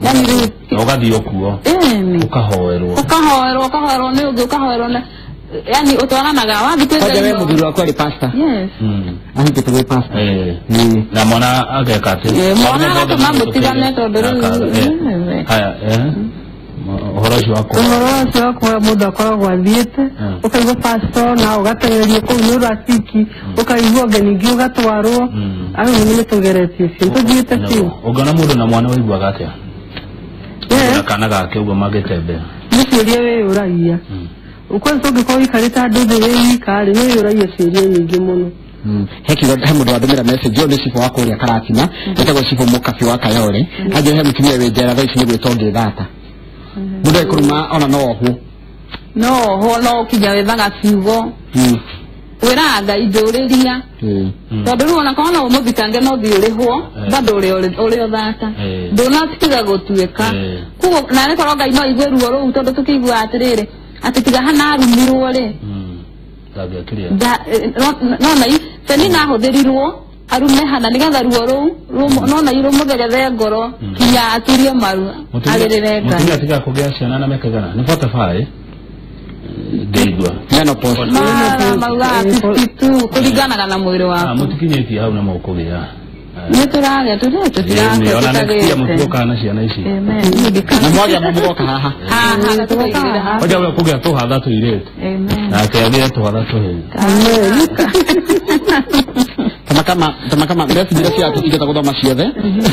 Yani rĩu Na ũgathiĩ ũkuo ĩni ũkahoerwo. Ũkahoerwo, ũkahoerwo nĩ ũngĩ, ũkahoerwo na yani ũtwaranaga wathiĩ kwĩ Kwanja we Ngai mũthuri waku arĩ pastor? Yes. Ahikĩte gwĩ pastor. Na mwana ageka atĩ Mwana agatũma mũtigane tondũ rĩu Haya, ũhoro ũcio wa Ũhoro ũcio wa kuoya, mũndũ akoragwo athiĩte, ũkaigua pastor na ũgateng'erio kũu nĩ ũrafiki, ũkaigua ũngĩ ningĩ ũgatwarwo. Au nĩ tũgeretie cio, tũthiĩte biũ. Ũngĩona mũndũ na mwana ũiguaga atĩa? Na kana gake ũguo magĩtembea. Nĩ ciũria wĩyũragia. Kwanza ũngĩkorwo ũikarĩte handũ thĩ wĩ wika rĩ, nĩ wĩyũragia ciũria nyingĩ mũno. He kiugo, he mũndũ wandũmĩra message, ũyũ nĩ cibũ wa kũrĩa Karatina, etagwo cibũ Mũkabi wa Kayore, anjĩra he mũtumia wĩ njera thaa ici nĩ gwĩtwo ngĩthata mũndũ ekũruma ona no ohwo. No oho no kinya wethaga ciugo wĩraga Ngai njũrĩria, tondũ rĩu ona korwo no ũmũthitange no thiĩ ũrĩhwo bado ũrĩ ũrĩ ũthata, ndũnatiga gũtuĩka. Koguo narĩ korwo Ngai no aigue ruo rũu, tondũ tũkĩiguaga atĩrĩrĩ atĩ tiga hana arumirwo rĩ, Ndangĩakĩrĩa. No na Penina ahũthĩrirwo arume hana nĩgetha ruo rũu no na rũmũthegethe ngoro kinya aturie maru arĩrĩre Ngai. Mũtumia atigaga kũgĩa ciana na mĩaka igana? Nĩ 45. Ndeigua. Menopause. Mara maugaga 52 kũringanaga na mwĩrĩ waku. Mũtikinyĩtie hau na mũkũgĩa. Nĩ tũragĩa tũrĩa tũtirakorwo Ona next year tũtagĩte. Mũtigokaga na ciana ici. Amen. Na mwagĩa mũgoka haha. Haha tũkaigĩrĩra haha. Oja we kũgĩa tũhatha tũirĩtu. Amen. Nake agĩe tũhatha tũhĩĩ. Tamakama message iria cia tũtigĩta gũthoma ciothe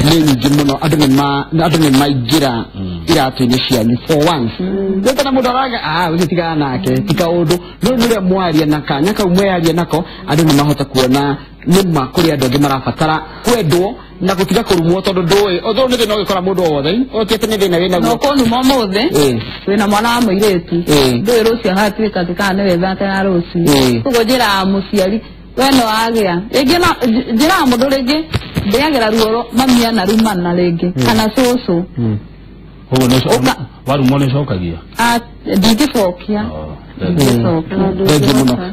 nĩ nyingĩ mũno. Andũ nĩ maingĩra iratũ-inĩ cianyu for once. Rĩu kana mũndũ araga ũcio tigana nake ti kaũndũ, no nĩ ũrĩa mwaria na kanya kau mweyaria nako, andũ nĩ mahota kuona nĩma kũrĩ andũ angĩ marabatara kwendwo na gũtiga kũrumwo, tondũ ndũĩ although nĩ thĩna ũgĩkora mũndũ o wothe ũti atĩ nĩ thĩna wĩnaguo. No kũnuma ũmũthĩ wĩna mwana wa mũirĩtu, ndũĩ rũciũ agatuĩka atĩ kana nĩwe thate ya rũciũ. Koguo njĩraga mũciari we no agĩa rĩngĩ, no njĩraga mũndũ rĩngĩ ndĩagĩra ruo mami anarumana rĩngĩ kana cũcũ. Koguo nĩ warumwo nĩ ũcokagia? Ndingĩcokia.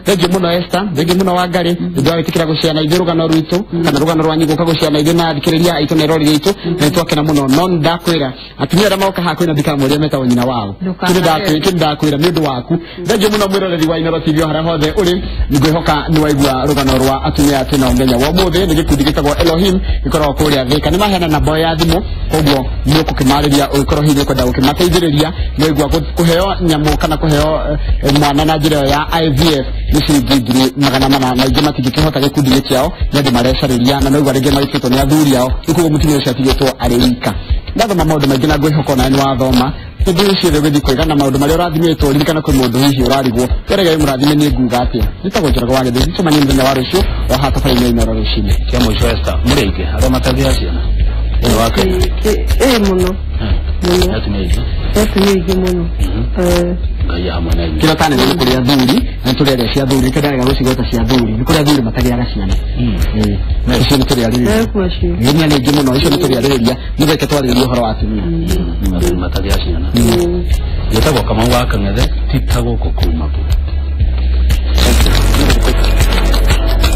Thengiũ mũno Esther, thengiũ mũno Wangari, nĩ ũndũ wa gwĩtĩkĩra gũciana ithuĩ rũgano rwitũ kana rũgano rwanyu, gũka gũciana ithuĩ na athikĩrĩria aitũ na eroreri aitũ, na nĩtwakena mũno. No nĩndakwĩra atumia arĩa moka haha kwĩna ndikamũria metagwo nyina wao. Kĩndũ ndakwĩra nĩ ũndũ waku. Thengiũ mũno mwĩroreri wa Inooro TV o harĩa hothe ũrĩ, ngwĩhoka nĩ waigua rũgano rwa atumia aya twĩnao mũthenya wa ũmũthĩ. Nĩ gĩkundi gĩtagwo Elohim gĩkoragwo kũrĩa Thĩka. Nĩ maheana namba ya thimũ, koguo nĩ ũgũkĩmarĩria ũngĩkorwo hihi nĩ ũkwenda gũkĩmateithĩrĩria. Nĩ waigua kũheo nyamũ kana kũheo mwana na njĩra ĩyo ya IVF nĩ ciringi 400,000, na ingĩ matingĩkĩhota gĩkundi-inĩ kĩao, nĩ andũ marecarĩria na noigua rĩngĩ maitĩtwo nĩ athuri ao, rĩu koguo mũtumia ũcio atigĩtwo arĩ wika. Ndathoma maũndũ maingĩ na ngwĩhoka onawe nĩ wathoma. Hĩndĩ ciothe ũgĩthiĩ kũiga na maũndũ marĩa ũrathimĩtwo, ririkana kwĩ mũndũ hihi ũrarigwo werega wĩ mũrathime nĩ nguga atĩa. Njĩtagwo Njoroge wa Gĩthĩnji, tũcemanie mũthenya wa rũciũ o haha tabarĩra-inĩ ya Inooro rũcinĩ. Kĩa mũico Esther, mũrĩ aingĩ arĩa matagĩa ciana thĩinĩ wa Kenya? Ĩ mũno mũno. Atumia aingĩ. Atumia aingĩ mũno. Ngai hamwe na inyuĩ. Kĩrĩa tanene nĩ kũrĩ athuri, na nĩ tũrĩ arĩa cia athuri, nĩkĩo gũcigweta cia athuri, nĩ kũrĩ athuri matagĩaga ciana. Icio nĩ tũrĩarĩrĩria. Ekuo acio. Nĩ aingĩ mũno, icio nĩ tũrĩarĩrĩria, nĩreke twarĩrĩria ũhoro wa atumia. Athuri matagĩa ciana. Gĩtagwo Kamau wa Kang'ethe, ti ta gũkũ kuma kũ.